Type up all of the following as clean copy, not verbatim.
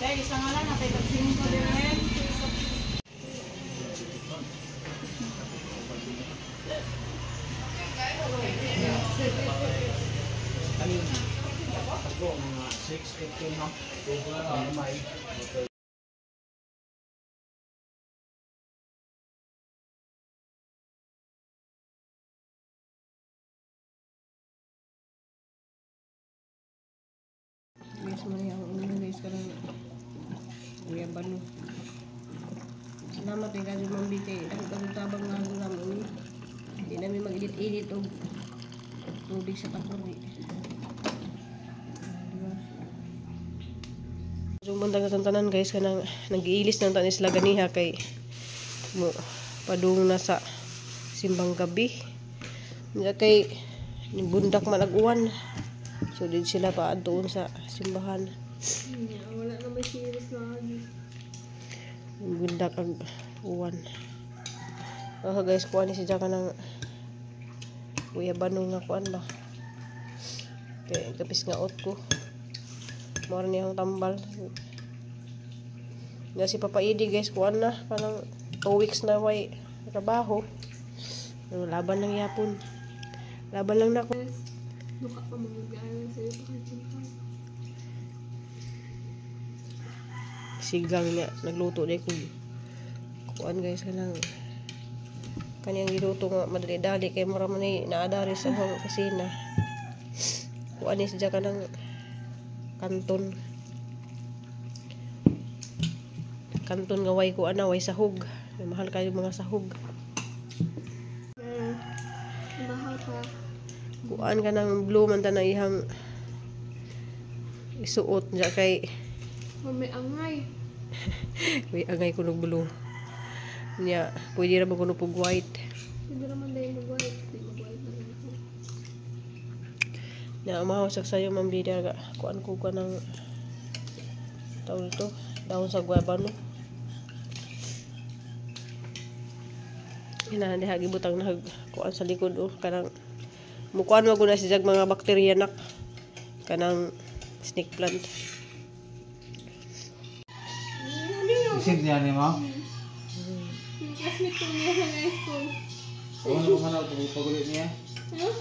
Kaya isa nga lang, natay tag-5 din. Ako, mga 6:15, no? May. Guys, mali ang ulo guys karang guyabano. Salamat kay Kadyo Ma'am Bite. Ang tabang nga ang ini. Hindi namin mag-edit-edit og tubig sa takuri. Diba? So, buntag sa tanan guys, kanang nag-iilis ng tanis sila ganiha kay mo padung na sa simbang gabi. Niya kay bundak man ag-uwan. So, din sila pa doon sa simbahan. Wala na may serious na lagi. Bundak ang uwan. Oh, guys, kuha ni si Jaka ng guyabano nga kuan ba. Kaya kapis nga ot ko. Mora niya ang tambal. Nga si Papa Idi guys, kuan na. Parang 2 weeks na way trabaho. Pero laban lang yapon. Laban lang na ko. Duka pa mga sa'yo pa. Sigang niya. Nagluto na ko. Kuan guys, kanang kaniyang giluto nga madali-dali kay mura man ni naadari sa akong kusina. Kuan ni siya kanang kanton. Kanton nga way kuan na way sahog. May mahal kayo mga sahog. Mahal pa. Kuan kanang blue man ta na ihang isuot niya kay may angay. May angay kunog blue. Niya, pwede ra man kuno pug white. Pwede ra man dahil mag-white. Di mag-white na rin ako. Niya, umahaw sa sayo Ma'am Bida ga kuan ko ka ng tawag ito, dahon sa guayabano. Ina diha gibutang na kuan sa likod oh kanang mukuan wa guna si jag mga bakterya nak kanang snake plant. Isip niya ni mo? Yung classmate ko niya sa high school. Ano man ako pagulit niya? Huh?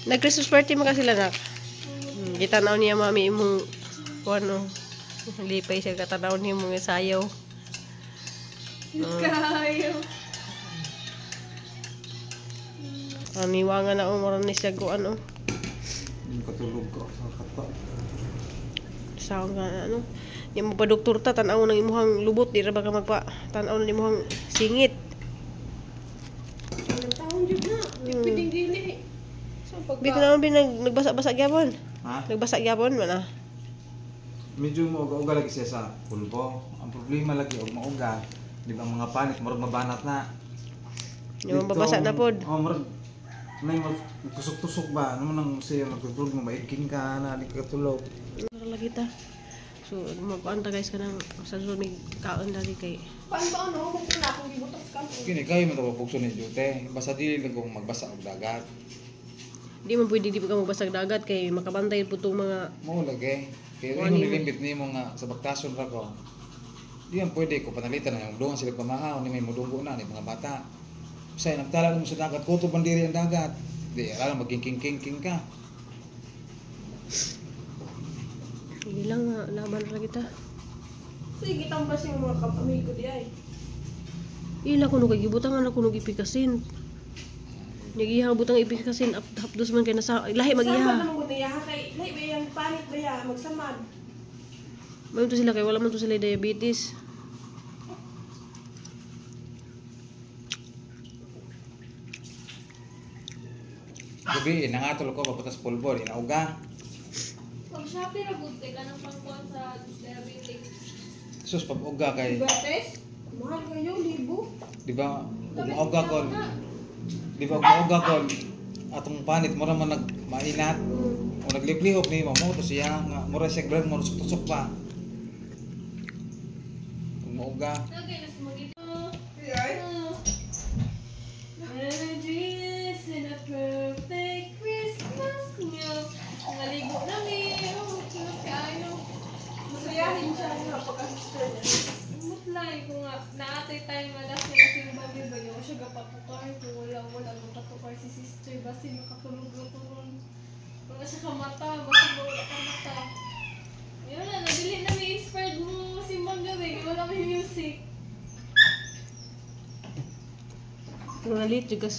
Nag-Christmas party man ka sila nak. Gitanaw niya mami imong kuan oh. Lipay siya katanaw niya mong sayaw. Kayo. Aniwangan na umara ni siya kuan oh. Yung katulog ko sa kato. Saon ka na, ano. Di mo pa doktor ta tan-aw ng imuhang lubot di ra ba ka magpa tan-aw ng imuhang singit. Ilang taon jud na. Pwedeng dili. So pagka Bito naman bin nagbasa-basa gyapon. Ha? Nagbasa gyapon man ah. Medyo mauga-uga lagi siya sa pulbo. Ang problema lagi og mauga, di ba ang mga panit murag mabanat na. Yung mababasa na pod. Oh, murag may tusok-tusok ba? Ano man ang siya nagtutulog mo maigking ka na di ka katulog. Tara lagi ta. So magkuan ta guys kanang sa may kaon dali kay Paano ba ano? Kung na akong gibutok sa kampo. Kini kayo man to pugso ni Jute. Basta dili lang kung magbasa og dagat. Di man pwede di ka magbasag dagat kay makabantay po tong mga Mao lagi. Kaya Wala imo ni- nilimbit nimo nga sa baktason ra ko. Di man pwede ko panalitan na yung dungan sila pamahaw ni may mudunggo na ni mga bata. Say nagtala mo sa dagat, kuto bandiri ang dagat. Di alam maging king ka. Sige lang nga, laban ra kita. Sige, tambas yung mga amigo di ay. Ila kuno kay gibutangan na kuno ipikasin. Nagiha butang ipikasin hapdos man kay nasa lahi Sama magiha. naman gud niya kay lahi ba yang panit ba ya magsamad. Man to sila kay wala man to sila diabetes. Gabi nangatol ko paputas pulbo, di nauga. Pag Shopee ra gud kay kanang pangkuan sa diabetic. Sus pag uga kay Diabetes? Mahal kayo libo. di ba ug mauga kon. Di ba ug mauga kon atong panit mura man nag mainat. O nagliplihok nimo mo to siya nga mura siya brand mo tusok pa. Ug mauga. Melodies in a perfect Christmas meal. Naligo na mi. Oh, cute kayo. time nga last na simbang gabi ba niyo siya gapatukar kung wala wala nang katukar si sister basi makatulog na to ron. Wala siya kamata, basi wala kamata. Yun na, nabili na may inspired mo simbang gabi, wala may music. Pero nalit juga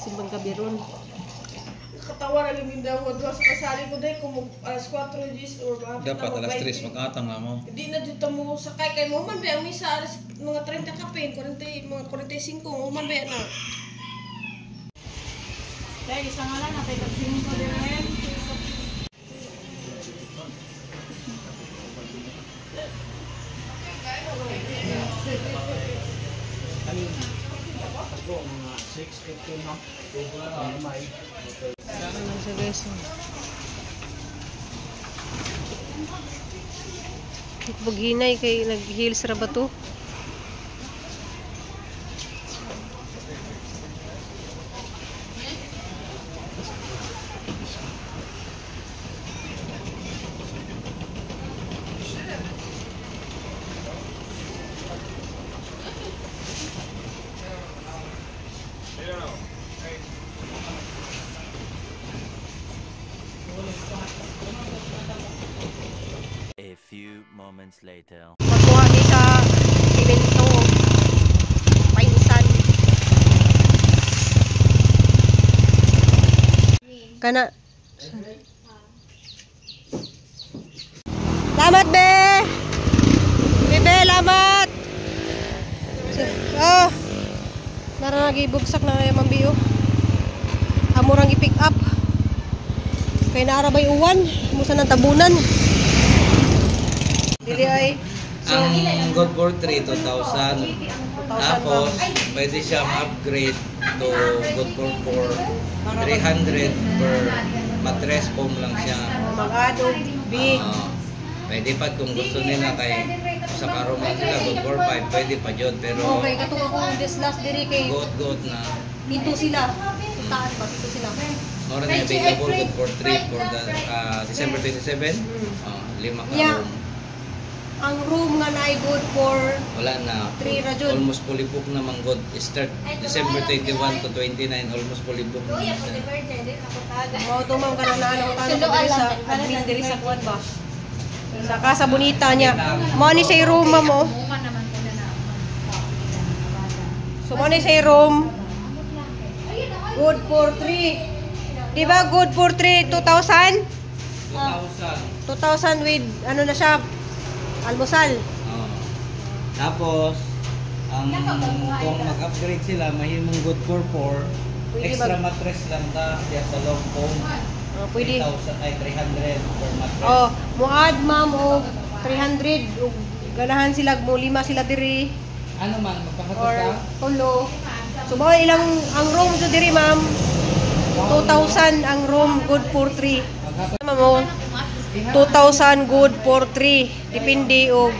simbang gabi ron. Katawa na lang daw duha sa kasali ko dahil kung alas 4 gis or Dapat alas 3 mag-atang na mo. Hindi na dito mo sakay kay mo man ba ang misa alas mga 30 kapin, 40 mga 45 human ba na. Dahil isa nga lang, napay tag-5 din. Ano siya guys? Paghinay kay nag-heels ra ba to? A few moments later. Magkuha ni sa simento. Painsan. Kana. Lamat be. Bebe, lamat. Oh. Nara nagibugsak na yung mambiyo. Amurang i-pick up. Kay naara bay uwan, musa ng tabunan. Dili ay Ang good for 3, 2,000. Tapos, pwede siyang upgrade to good for 4, 300 per mattress foam lang siya. Mag-add og big. Pwede pa kung gusto nila kay sa karoon man sila good for 5, pwede pa yun. Pero Okay, katong ako this last diri kay good good na. pito sila. Taan ba pito sila? More na available good for 3 for the December 27. Lima ka Yeah. room. Ang room nga naay good for Wala na. 3 ra jud. Almost fully booked naman good. Start December 21 to 29, almost fully booked naman siya. Mao to ma'am kanang naa ko tanong diri sa admin diri sa kuan ba. Sa Casa Bonita niya. Mao ni siya room ma'am oh. So mao ni siya room. Good for 3. Di ba good for 3 2,000? 2,000. 2,000 with ano na siya almusal. Oo. Tapos, ang kung mag-upgrade sila, mahimong good for 4. Pwede Extra mattress lang ta diya sa long foam. Oh, pwede. 3,000 ay 300 per mattress. Oh, muad ma'am og 300 ug ganahan sila mo lima sila diri Ano man, magpahatod or ka? tulo. So mao ilang ang room so diri ma'am 2,000 ang room good for 3. Ma'am oh, 2,000 good for 3 depende og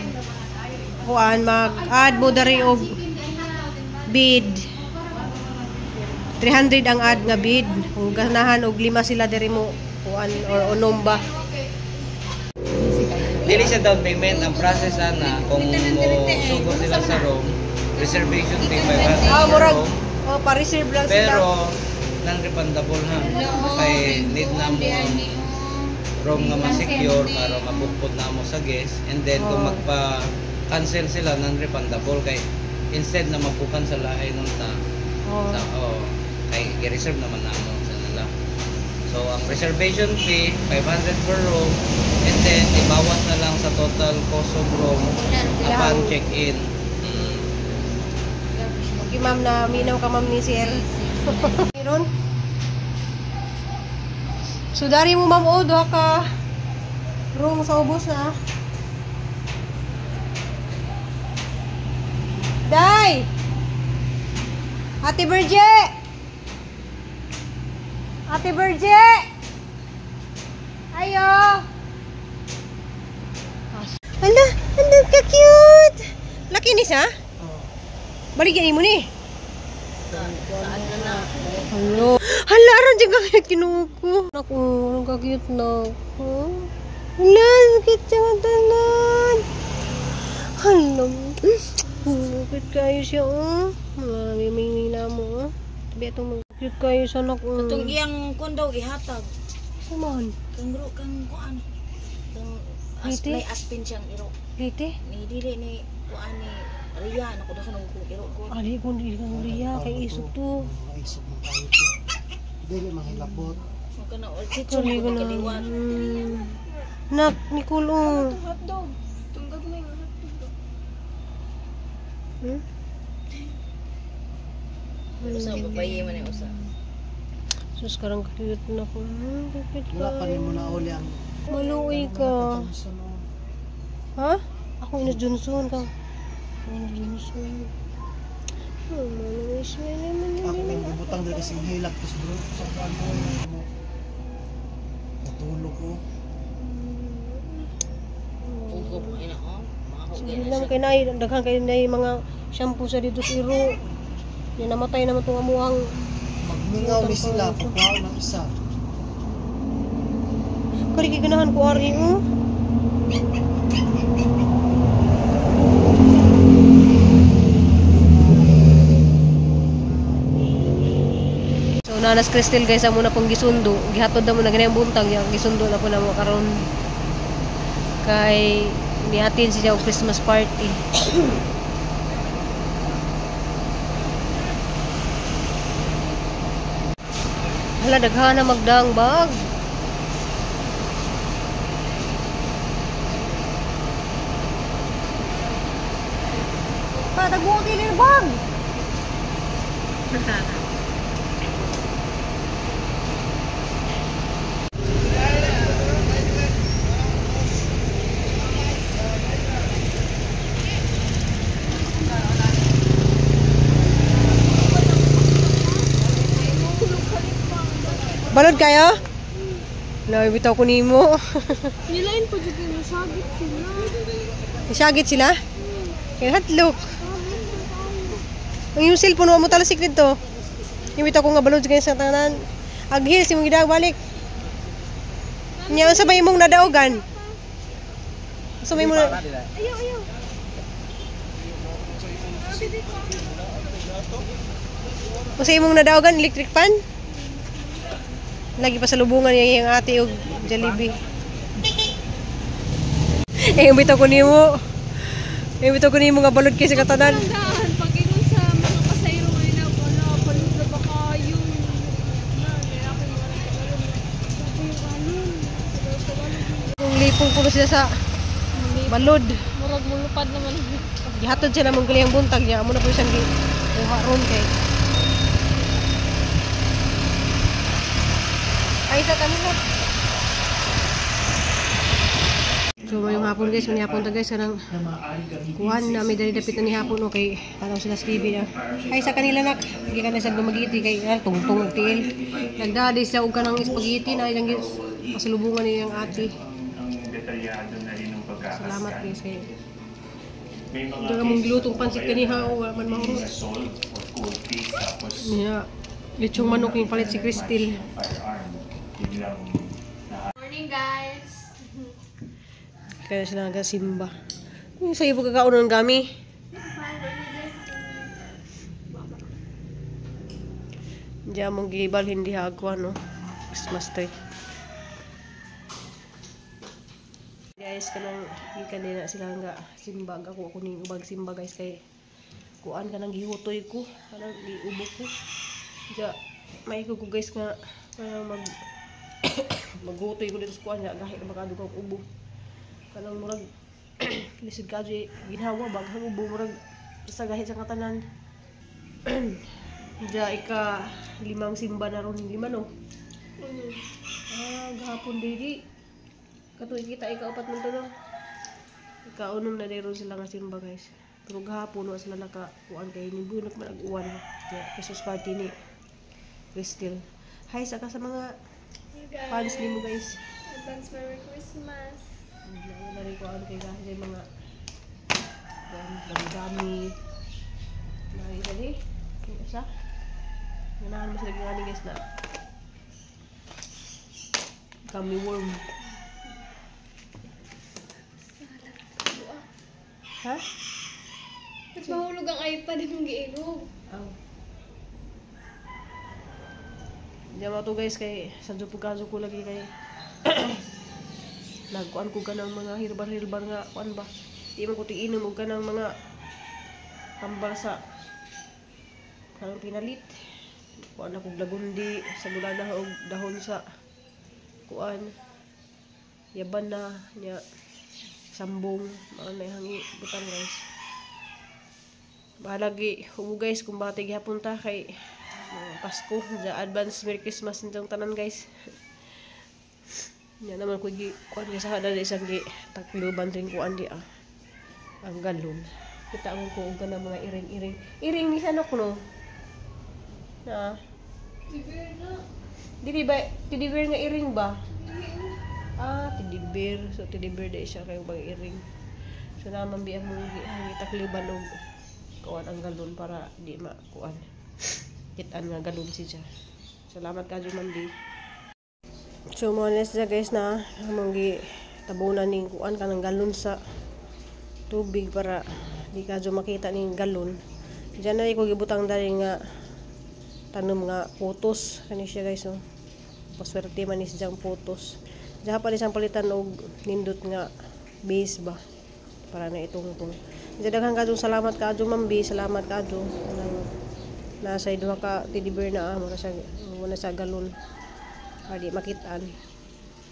kuan mag-add mo diri og bid. 300 ang add nga bid. Kung ganahan og lima sila diri mo kuan or unom ba. Dili siya down payment. Ang process ana, kung mo sugod sila sa room, reservation fee 500 Ah, per murag room. oh, pa-reserve lang sila. Pero non-refundable ha. Kay need na mo ang room nga ma-secure para mabukod na mo sa guest. And then kung Oh. magpa-cancel sila, non-refundable kay instead na mapukan sa lahi nung ta Oh. sa oh, kay i-reserve naman namo sa nila. So ang reservation fee 500 per room and then ibawas na lang sa total cost of room upon check-in. Okay ma'am, na minaw ka ma'am ni Sir. Meron? So dari mo ma'am oh, duha ka room sa ubos na. Day! Ate Berje! Ate Berje! Ayo! Ala, ano ka cute! Laki ni siya? Baligyan mo ni. Hello. Hala, aron dyan ka kinuko. Naku, ang ka-cute na. Huh? Hala, ang cute siya nga tanan. Hala. Cute kayo siya, oh. Mga mimingming na mo, oh. Tabi itong mga cute kayo sa anak, oh. Itong iyang kun daw ihatag. Samahan. Kang ro kang kuan. Kang Liti? may aspin siyang iro. Liti? Ni dili ni kuan ni Ria nako daw kung iro ko. Ali ko hindi kang Ria kay isok to. Mga isok man kayo to. Dili mahilabot. Mo kana all sitso Sorry ko ko na. kaliwat. Nak, Nicole, oh. Hotdog. Tunggag na yung hotdog. Hmm? Usa babaye man ni usa. Sus, karang cute na ko. Cute Wala pa kayo. nimo na uli ang Maluoy ka. Johnson, oh. Ha? Ako Ines Johnson ka. Ako Ines Johnson. Oh, maluoy siya naman. Ako kang gibutang diri sa hilak tas bro sa kuan ko. Natulog ko. Ugo po ina oh. Mga Sige lang kay nay, daghan kay nay mga shampoo sa dito sa iro. Yan namatay naman tong amuang. Magmingaw ni sila pagkaon ng isa. Kari kay ganahan ko ari oh. So nanas Cristel guys amo na pong gisundo, gihatod na mo na ganyan buntag, yang gisundo na po na mo karon. Kay niatin siya og Christmas party. Hala daghan na magdaang bag. Pa, dagbuo kayo ng bag. Balod kayo? No, bitaw ko nimo. Nilain po dyan yung sagit sila. Isagit sila? Kaya hatlok. Ang iyong cellphone, wa mo talasik dito. Yung bitaw ko nga balod sa tanan. Aghil, si mong gidag balik. Nya unsa ba imong nadaogan? Unsa may imong na... Ayaw, ayaw. Unsa imong nadaogan electric pan? Lagi pa sa lubungan niya iyang ate og Jollibee. Eh, bitaw ko nimo. Eh, bitaw ko nimo nga balod kay sa katanan. Tandaan, pag ingon sa mga pasayro ngayon na, wala, balod na ba kayo? Na, kaya ako yung mga Tagalog. Sabi yung alon. Tagalog. Kung lipong puno sila sa balod. Murag mulupad naman. Gihatod siya namang galihang buntag niya. Amo na po siyang kuha ron kay. Ay, sa kanila. So, mayong hapon guys, may hapon ta guys, kanang kuhan na may dali dapit na ni hapon, okay. Tanaw sila sa TV na. Ay, sa kanila nak, hindi ka na sa dumagiti kay tungtong og tiil. Nagdadi sila og kanang spaghetti na ilang pasalubungan niyang ate. Salamat guys kay. Hindi mong glutong pansit kaniha o wala man mahurot. Yeah. Lechong manok yung palit si Cristel. Morning, guys. Kaya sila nagasimba. Yung sa'yo po kakaon ng gami. Diyan mong gibal, hindi hagwa, no? Christmas tree. Guys, kanang gikan din na sila nga simba. Ako ako ning ubag simba guys kay kuan kanang gihutoy ko, kanang giubo ko. Diya may ko guys nga kanang mag maghutoy ko dito sa kuan nga gahi na makadugag ubo. Kanang murag lisod ka jud ginhawa baghang ubo murag sa gahi sa katanan. Diya ika limang simba na ron, lima no. Ah, gahapon dili. Katuig kita ika-upat man to no. Ika-unom na dero sila nga simba guys. Pero gahapon wa sila nakakuan kay ni bunok man ag uwan. Kaya Christmas party ni Cristel. Hi sa ka sa mga fans nimo guys. Advance Merry Christmas. Wala rin kuan kay kasi mga dami-dami. Nakita di. Yung isa. Ganahan mo sila gani guys na gummy worm. Ha? Ba't mahulog ang iPad imong giilog. Aw. Diyan mo to guys kay sa kaso ko lagi kay nagkuan ko kanang mga herbal-herbal nga kuan ba. Di man ko tiinom og kanang mga tambal sa kanang pinalit. Kuan ako lagundi sa gulana og dahon sa kuan yaban na nya sambong mga na hangi butang guys. Bahalagi hubo guys kung bati gihapon ta kay Pasko, ja advance Merry Christmas nitong tanan guys. Nya naman ko gi kuan sa kada isang gi takluban rin kuan di ah. Ang galon. Kita mo ko og kanang mga iring-iring. Iring ni sa no. Na. Teddy na. Dili ba teddy bear nga iring ba? Ah, teddy bear. So teddy bear dai siya kay bang iring. So naman bi ang mga takliban og kuan ang galon para di makuan. Kitaan nga galon siya. Salamat kadyo Ma'am B. So mo na siya guys na among gi tabunan ning kuan kanang galon sa tubig para di kadyo makita ning galon. Diyan na ko gibutang dali nga tanom nga putos kani siya guys oh. Paswerte man ni siyang putos. Diyan pa ni siyang palitan og nindot nga base ba para na itungtong. Diyan daghan kadyo salamat kadyo Ma'am B, salamat kadyo. Kanang nasa duha ka teddy bear na ah, mura siya muna sa galon. Para di makitaan.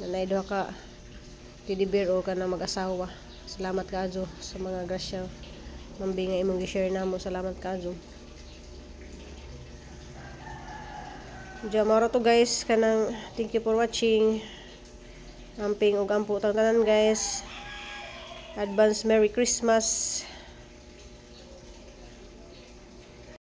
Nanay duha ka teddy bear o kanang mag-asawa. Salamat kadyo sa mga grasya. Ma'am B nga imong gi-share namo. Salamat kadyo. Diyan mao ra to guys kanang thank you for watching. Amping og ampo tang tanan guys. Advance Merry Christmas.